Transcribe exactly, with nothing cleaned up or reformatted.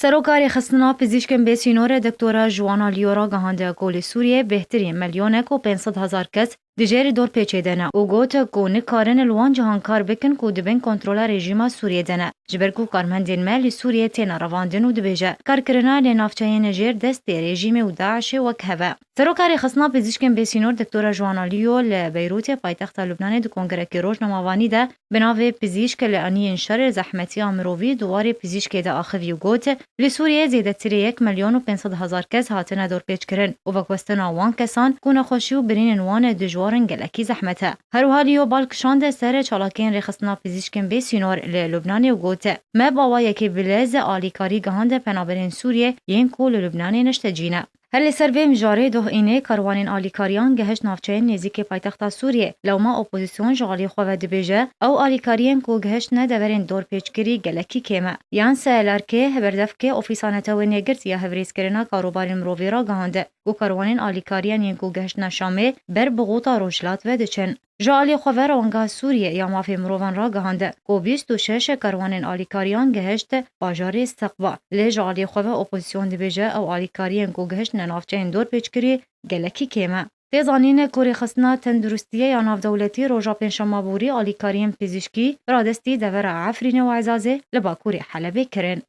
Seroka Rêxistina Pizîşkên Bê Sînorê Doktora Juana Liyo ragihand ku li Sûriyê bêhtirî milyonek û pênc sed hezar kes di jêrî dorpêçê de ne û got ku nikarin li wan cihan kar bikin ku di bin kontrola rejîma Sûriyê de ne, ji ber ku karmendên me li Sûriyê têne revandin û dibêje, karkirina li navçeyên jêr destê rejîmê û DAIŞê wek hev e. Seroka Rêxistina Pizîşkên Bê Sînor Doktora Juana Liyo li Beyrûtê paytexta Lubnanê di kongerekî rojnamevanî de bi navê Pizîşk li aniyên şerê zehmetiya mirovî di warê pizîşkê de axivî û got, li Sûriyê zêdetirê yek milyon û pênc sed hezar kes hatine dorpêçkirin û veguhestina wan kesan ku nexweşî û birînên wan dijwar in gelekî zehmet e. Her wiha Liyo bal kişande ser çalakiyên Rêxistina Pizîşkên Bê Sînor li Lubnanê û got, me bi awayekî bilez alîkarî gihande penaberên Sûriyê yên ku li Lubnanê niştecî ne. Her li ser vê mijarê doh înê karwanên alîkariyan gehişt navçeyên nêzîkê paytexta Sûriyê. Lewma opozîsyon ji alî xwe ve dibêje, ew alîkariyên ku gehiştine deverên dorpêçkirî gelekî kêm e. Yan Seelarkê, berdevkê Ofîsa Netewên Yekgirtî ya Hevrêzkirina Karobarên Mirovî ragihand ku karwanên alîkariyan yên ku gehiştine Şamê ber bi xûta Rojhilat ve diçin. Ji alî xwe ve Rewengeha Sûriyê ya Mafê Mirovan ragihand ku bîst û şeş karwanên alîkariyan gehişt bajarê Seqba. Lê ji alî xwe ve opozîsyon dibêje ew alîkariyên ku gehiştine navçeyên dorpêçkirî gelekî kêm e. Tê zanîn ku Rêxistina Tenduristiyê ya Navdewletî roja Pêncşema borî alîkariyên pizîşkî radestî devera Efrînê û Ezazê li bakurê Helebê kirin.